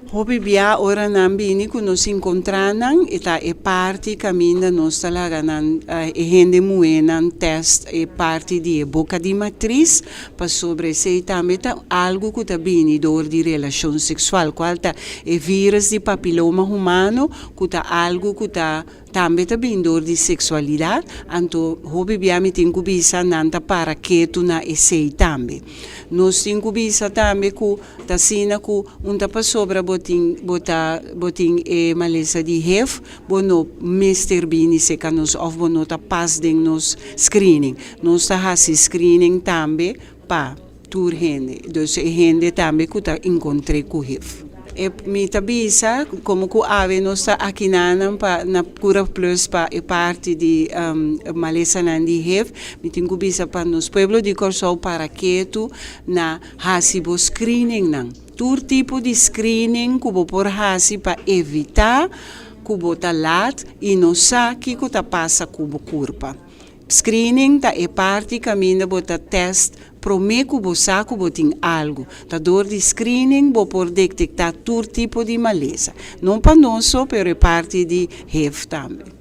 Hopi bia ora nan bini ku nos enkontrá nan, e ta e parti kaminda nos ta laga nan e hende muhénan tèst e parti di e boka di matris, pasobra esei tambe ta algu ku ta bini dor di relashon seksual, kual ta e vírus di papiloma humano ku ta algu ku ta Tambe ta bin dor di seksualidat, anto hopi bia mi tin ku bisa nan ta para ketu na esei tambe. Nos tin ku bisa tambe ku ta asina ku un ta pasobra bo tin bo ta bo tin e malesa di hiv, bo no mester bini seka nos òf bo no ta pas den nos screening. Nos ta hasi screening tambe pa tur hende, dus e hende tambe ku ta enkontr'é ku hiv. E mi ta bisa komo ku awe nos ta akinanan pa na Cura Plus pa e parti di malesanan di hiv, mi tin ku bisa pa nos pueblo di Kòrsou para ketu na hasi bo screeningnan. Tur tipo di screening ku bo por hasi pa evitá ku bo ta lat i no sa kiko ta pasa ku bo kurpa. Screening ta e parti kaminda bo ta test promé ku bo sa ku bo tin algu. Ta dor di screening bo por detektá tur tipo di malesa. No pa nos so pero e parti di hiv tambe.